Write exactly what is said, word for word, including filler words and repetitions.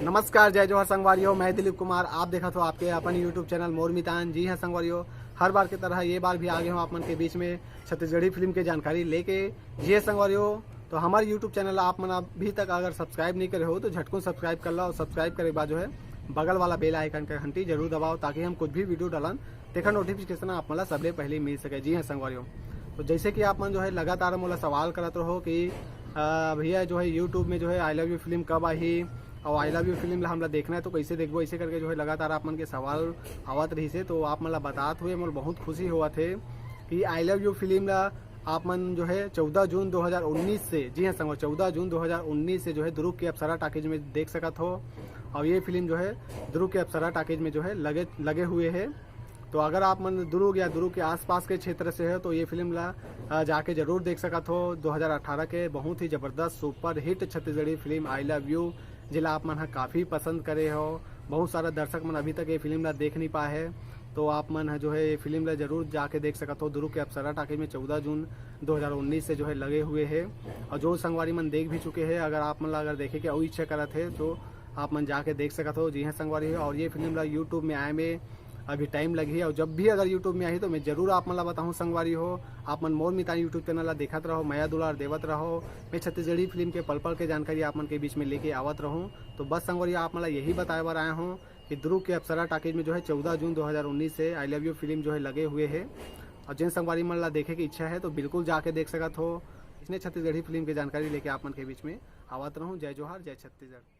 नमस्कार, जय जोहार संगवारी हो, मैं दिलीप कुमार, आप देखत हो आपके अपन YouTube चैनल मोर मितान। जी हाँ संगवारी हो, हर बार की तरह ये बार भी आ गए हूँ आप मन के बीच में छत्तीसगढ़ी फिल्म के जानकारी लेके। जी हाँ संगवारी हो, तो हमारे YouTube चैनल आप मन अभी तक अगर सब्सक्राइब नहीं करे हो तो झटकुन सब्सक्राइब कर लो, और सब्सक्राइब करे के बाद जो है बगल वाला बेल आइकन का घंटी जरूर दबाओ, ताकि हम कुछ भी वीडियो डालन तेखर नोटिफिकेशन आप मन ला सबले पहले मिल सके। जी हाँ संगवारी हो, तो जैसे कि आप मन जो है लगातार मोला सवाल करत रहो कि अ, भैया जो है YouTube में जो है आई लव यू फिल्म कब आही, और आई लव यू फिल्म ला हमला देखना है तो कैसे देखबो, ऐसे करके जो है लगातार आप मन के सवाल आवत रहिसे। तो आप मन ला बतात हुए मोला बहुत खुशी होवत हे कि आई लव यू फिल्म ला आप मन जो है चौदह जून दो हज़ार उन्नीस से, जी हाँ संगवारी, चौदह जून दो हज़ार उन्नीस से जो है दुर्ग के अप्सरा टॉकीज में देख सकत हो। और ये फिल्म जो है दुर्ग के अप्सरा टॉकीज में जो है लगे लगे हुए है। तो अगर आप मन दुर्ग या दुर्ग के आसपास के क्षेत्र से हो तो ये फिल्म ला अ, जाके जरूर देख सकत हो। दो हज़ार अठारह के बहुत ही जबरदस्त superhit Chhattisgarhi film I love you, जेला आप मन ह काफ़ी पसंद करे हो। बहुत सारा दर्शक मन अभी तक ये फिल्म ला देख नहीं पाए है, तो आप मन ह जो है ये फिल्म ला जरूर जाके देख सकत हो। दुर्ग के अप्सरा टॉकीज में चौदह जून दो हज़ार उन्नीस से जो है लगे हुए है, और जो संगवारी मन देख भी चुके हैं, अगर आप मन ला अगर देखे के अउ इच्छा करत है तो आप मन जाके देख सकत हो। जी हाँ संगवारी हो, और ये फिल्म ला YouTube में आए में अभी टाइम लगही, और जब भी अगर YouTube में आही तो मैं जरूर आप मन ला बताहूँ संगवारी हो। आप मन मोर मितान YouTube चैनल ला देखत रहो, मया दुलार देवत रहो। मैं छत्तीसगढ़ी फिल्म के पल पल के जानकारी आप मन के बीच में लेके आवत रहूँ। तो बस संगवारी, आप मन ला यही बताए बर आया हूँ कि दुर्ग के अप्सरा टॉकीज में जो है चौदह जून दो हज़ार उन्नीस से आई लव यू फिल्म जो है लगे हुए है, और जिन संगवारी मन ला देखे की इच्छा है तो बिल्कुल जाके देख सकत हो। इसने छत्तीसगढ़ी फिल्म के जानकारी लेके आप मन के बीच में आवत रहूँ। जय जोहार, जय छत्तीसगढ़।